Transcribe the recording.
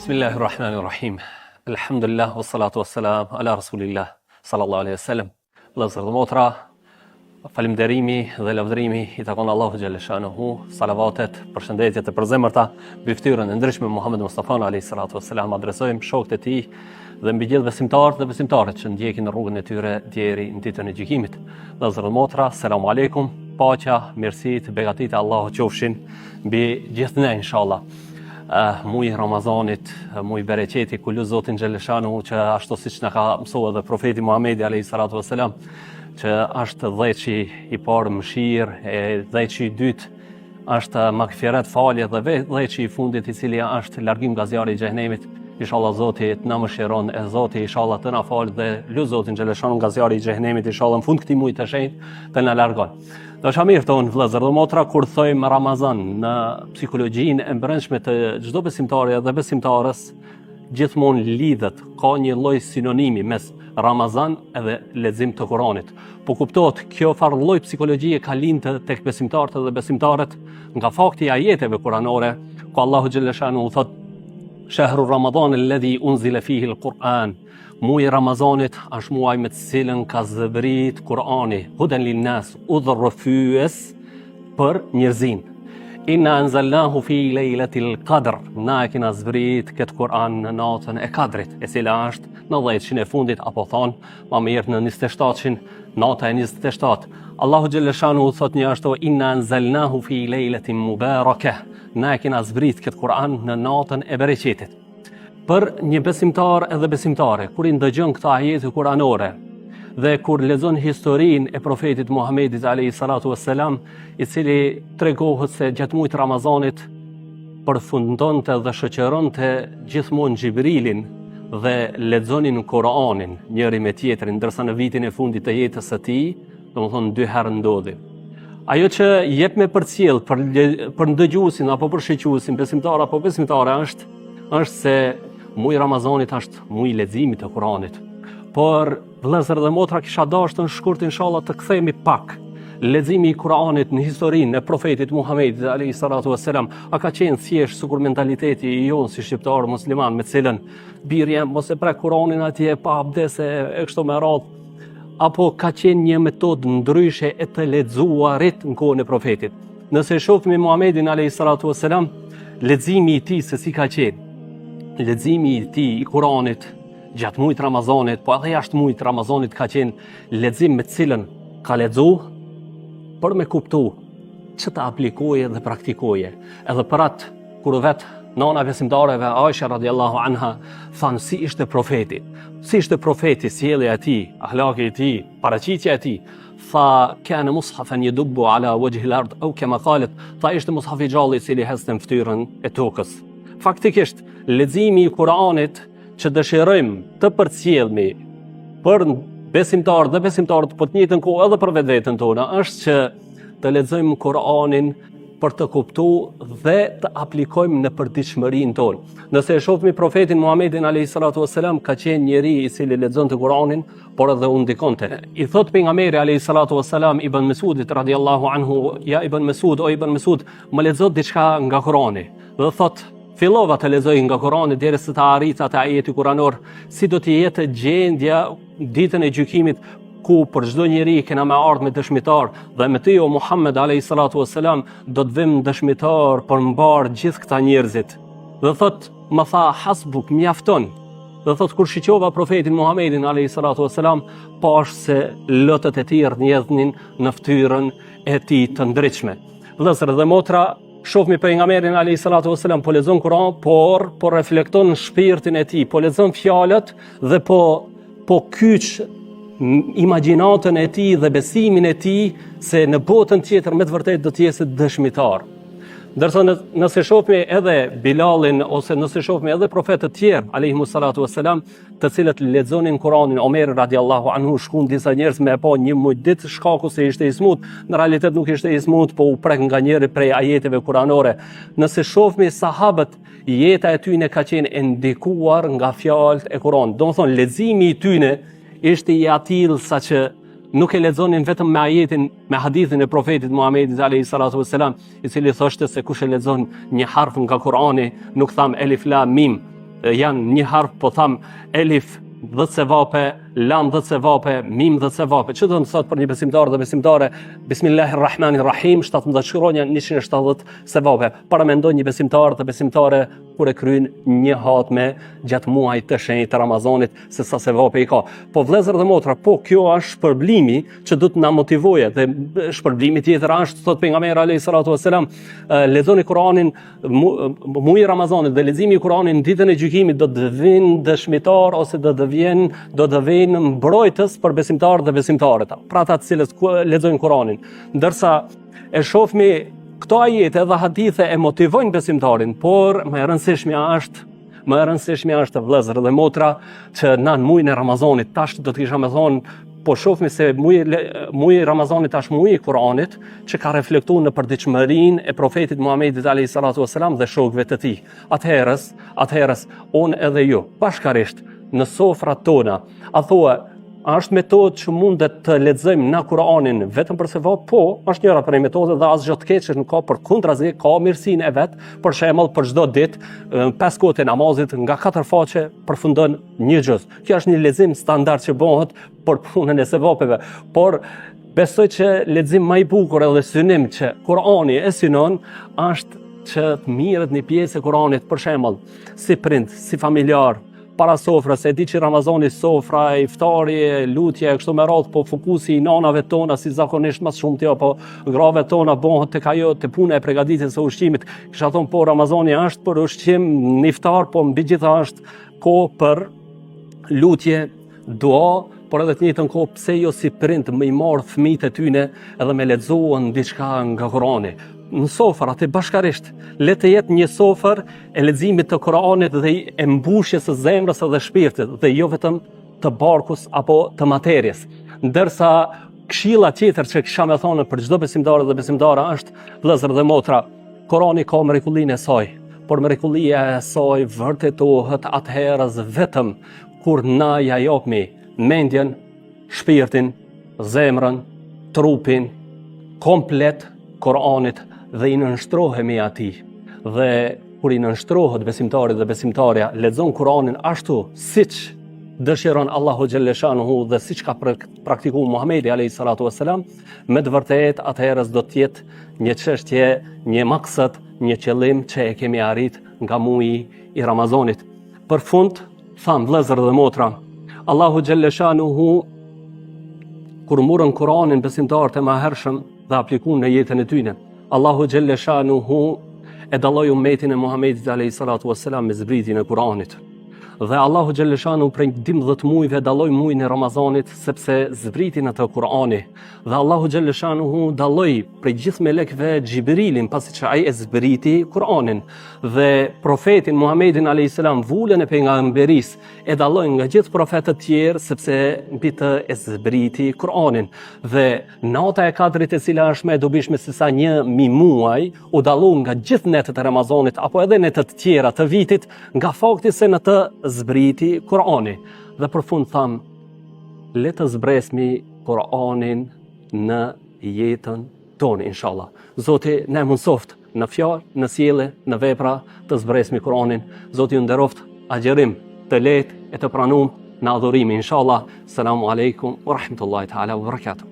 Bismillahirrahmanirrahim. Alhamdulillah wassalatu wassalam ala rasulillah sallallahu alaihi wasallam. Vëllezër dhe motra, falënderimi dhe lavdërimi i takon Allahut xhaleshanuhu, salavatet, përshëndetjet e përzemërta mbi fytyrën e ndritshme Muhammed Mustafa alayhi salatu wassalam adresojmë shokët e tij dhe mbi gjithë besimtarët dhe besimtaret që ndjekin rrugën e tyre deri në ditën e gjykimit. Vëllezër dhe motra, selam aleikum, paqja, mirësitë, begatitë e Allahut qofshin mbi gjithë ne inshallah. Uh, muji i Ramazanit, muji i bereqetit, ku lus Zotin xhaleshanuhu që ashtu siç na ka mësuar edhe profeti Muhamedi alayhi salatu wasalam, që është dhjetëshi i parë mëshirë, e dhjetëshi i dytë është magfiret falje dhe dhjetëshi i fundit i cili është largim nga zjarri i xhehenemit. Inshallah Zoti të na mëshiron e Zoti inshallah të na fal dhe lus Zotin xhaleshanuhu nga zjarri i xhehenemit inshallah në fund këtij muaji të shenjtë të na largon. Dashamirë tonë vëllezër dhe motra kur thojmë Ramazan në psikologjinë e brendshme të çdo besimtari dhe besimtares gjithmonë lidhet ka një lloj sinonimi mes Ramazan edhe lexim të Kuranit. Po kuptohet kjo farë lloj psikologjie ka lind tek besimtarët dhe besimtaret nga fakti i ajeteve kuranore ku Allahu xhaleshanuhu thot Shahru Ramadan alladhi unzila fihi al-Quran Muji i Ramazanit është muaj me të cilën ka zbrit Kurani, huden lin nas, udhërrëfyes për njerëzinë. Inna anzalnahu fi lejletil kadr, na e kena zbrit këtë Kur'an në natën e kadrit, e cila është në dhjetëshin e fundit, apo thonë, ma mirë në 27-shin, nata e 27. Allahu xhaleshanuhu thot njashtu, inna anzalnahu fi lejletin mubarake, na e kena zbrit këtë Kur'an në natën e bereqetit. Për një besimtar edhe besimtare, kur i ndëgjon këto ajete kuranore dhe kur lexon historinë e profetit Muhamedit alayhi salatu wassalam, i cili tregohet se gjatë muajit të Ramazanit përfundonte dhe shoqëronte gjithmonë Xhibrilin dhe lexonin Kur'anin njëri me tjetrin, ndërsa në vitin e fundit të jetës së tij, Domethonë dy herë ndodhi. Ajo që jep me përcjell për për ndëgjuesin apo për shiquesin, besimtar apo besimtare është është se muji i Ramazanit është muji i leximit të Kuranit. Por vëllezër dhe motra kisha dashur në shkurt inshallah të kthehemi pak. Leximi i Kuranit në historinë e profetit Muhamedit alayhi salatu wassalam, a ka qenë thjesht sikur mentaliteti i jonë si shqiptar musliman me të cilën biri jem mos e prek Kuranin atje pa abdes e, e kështu me radhë apo ka qenë një metodë ndryshe e të lexuarit në kohën e profetit. Nëse e shohim Muhamedin alayhi salatu wasalam, leximi i tij se si ka qenë, leximi i tij i Kuranit gjatë muajit Ramazanit, po edhe jashtë muajit Ramazanit ka qenë lexim me të cilën ka lexu për me kuptu që ta aplikoje dhe praktikoje. Edhe për atë Kur u vet nana e besimtareve Aisha radiallahu anha, thanë si ishte profeti, si ishte profeti, sjellja e tij, ahlaki i tij, paraqitja e tij, tha kana mushafen jedubbu ala wajhi al-ard au kama qalet, tha ishte mushaf i gjallë i cili hecte në fytyrën e tokës. Faktikisht, leximi i Kuranit që dëshirojmë të përcjellmi për besimtarët dhe besimtaret, po të njëjtën kohë edhe për vetveten tonë, është që të lexojmë Kur'anin për të kuptu dhe të aplikojmë në përditshmërinë tonë. Nëse e shohim profetin Muhammedin alayhi salatu wasalam ka qenë njeri i cili lexonte Kur'anin, por edhe u ndikonte. I thot pejgamberi alayhi salatu wasalam Ibn Mesudit radiallahu anhu, ja Ibn Mesud, o Ibn Mesud, më lexo diçka nga Kur'ani. Dhe thot Fillova të lexoj nga Kurani derisa të arrita te ajeti kuranor, si do të jetë gjendja ditën e gjykimit ku për çdo njeri kena me ardhë me dëshmitar dhe me ty o Muhammed alayhi salatu wasalam do të vim dëshmitar për mbarë gjithë këta njerëzit. Dhe thot, më tha hasbuk, mjafton. Dhe thot kur shiqova profetin Muhammedin alayhi salatu wasalam, pashë se lotët e tij rrjedhnin në fytyrën e tij të ndritshme. Vëllezër dhe motra, Shofmi pejgamberin alayhi salatu wasalam po lexon Kur'an, por po reflekton në shpirtin e tij, po lexon fjalët dhe po po kyç imagjinatën e tij dhe besimin e tij se në botën tjetër me të vërtetë do të jetë dëshmitar. Ndërsa në, nëse shofmi edhe Bilalin ose nëse shofmi edhe profetët tjerë alayhimu salatu wasalam, të cilët lexonin Kur'anin, Omer radiallahu anhu shkun disa njerëz me e pa një muj ditë shkaku se ishte i smut, në realitet nuk ishte i smut, po u prek nga njëri prej ajeteve kuranore. Nëse shofmi sahabët, jeta e tyne ka qenë e ndikuar nga fjalët e Kur'anit. Domethonë leximi i tyne ishte i atillë saqë nuk e lexonin vetëm me ajetin, me hadithin e profetit Muhamedit alayhi salatu wasalam, i cili thoshte se kush e lexon një harf nga Kur'ani, nuk tham elif lam mim. Janë një harf, po tham elif 10 sevape, lam 10 sevape, mim 10 sevape. Që do të thotë për një besimtar dhe besimtare, Bismillahirrahmanirrahim, 17 shkronja, 170 sevape. Paramendo një besimtar dhe besimtare kur e kryen një hatme gjatë muajit të shenjtë të Ramazanit, se sa sevape i ka. Po vëllezër dhe motra, po kjo është shpërblimi që do të na motivojë dhe shpërblimi tjetër është thotë pejgamberi alayhi salatu wasalam, lexoni Kur'anin muaji i Ramazanit dhe leximi i Kur'anit në ditën e gjykimit do të vijnë dëshmitar ose do të vjen do të vijnë mbrojtës për besimtarët dhe besimtaret. Pra ata të cilët lexojnë Kur'anin. Ndërsa e shofmi këto ajete dhe hadithe e motivojnë besimtarin, por më e rëndësishmja është më e rëndësishmja është vëllezër dhe motra që na në muajin e Ramazanit tash do të kisha me thonë po shofmi se muaji muaji i Ramazanit është muaji i Kur'anit që ka reflektuar në përditshmërinë e profetit Muhamedit alayhi salatu wasalam dhe shokëve të tij. Atëherës, atëherës unë edhe ju bashkarisht në sofrat tona, a thua A është metodë që mundet të lexojmë na Kur'anin vetëm për sevap? Po, është njëra prej metodave dhe asgjë të keqe nuk ka, përkundrazi ka mirësinë e vet. Për shembull, për çdo ditë, pesë kohët e namazit nga katër faqe përfundon një xhuz. Kjo është një lexim standard që bëhet për punën e sevapeve, por besoj që lexim më i bukur edhe synim që Kur'ani e synon është që të mirret një pjesë e Kur'anit për shembull, si prind, si familjar, para sofrës, e di që Ramazani sofra, iftari, lutje, e kështu me radhë, po fokusi i nanave tona, si zakonisht më shumë të apo grave tona, bëhet tek ajo te puna e pregaditjes së ushqimit. Kisha thonë, po Ramazani është për ushqim në iftar, po mbi gjitha është kohë për lutje, dua, por edhe të njëjtën kohë pse jo si prind me i marr fëmijët e tyne edhe me lexu diçka nga Kurani. Në sofër aty bashkarisht, le të jetë një sofër e leximit të Kuranit dhe e mbushjes së zemrës dhe shpirtit dhe jo vetëm të barkus apo të materies. Ndërsa këshilla tjetër që kisha me thonë për çdo besimtar dhe besimtare është vëllezër dhe motra, Kurani ka mrekullinë e saj, por mrekullia e saj vërtetohet atëherës vetëm kur na ja japmi mendjen, shpirtin, zemrën, trupin, komplet Kur'anit dhe i nënshtrohemi atij. Dhe kur i nënshtrohet besimtari dhe besimtarja, lexon Kur'anin ashtu siç dëshiron Allahu xhelleshanuhu dhe siç ka praktiku Muhamedi alayhi salatu wasalam, me të vërtetë atëherës do të jetë një çështje, një maksad, një qëllim që e kemi arrit nga muaji i Ramazanit. Për fund, tham vëllezër dhe motra, Allahu xhelleshanuhu kur murën Kur'anin besimtarët e mëhershëm dhe aplikun në jetën e tyne. Allahu xhelleshanuhu e dalloi umetin e Muhamedit alayhi salatu wassalam me zbritjen e Kur'anit. Dhe Allahu xhelleshanuhu prej 12 muajve dalloi muajin e Ramazanit sepse zbriti në të Kur'ani. Dhe Allahu xhelleshanuhu dalloi prej gjithë melekëve Xhibrilin pasi që ai e zbriti Kur'anin. Dhe profetin Muhamedin alayhis salam vulën e pejgamberisë e dalloi nga gjithë profetët tjerë sepse mbi të e zbriti Kur'anin. Dhe nata e Kadrit e cila është më e dobishme se sa 1000 muaj u dallu nga gjithë netët e Ramazanit apo edhe netët tjera të vitit nga fakti se në të zbriti Kur'ani. Dhe për fund tham, le të zbresmi Kur'anin në jetën tonë, inshallah. Zoti na e mundësoftë në fjalë, në sjellje, në vepra të zbresmi Kur'anin. Zoti ju nderoftë agjërim të lehtë e të pranum në adhurim, inshallah. Selamu alaikum wa rahmetullahi ta'ala wa barakatuh.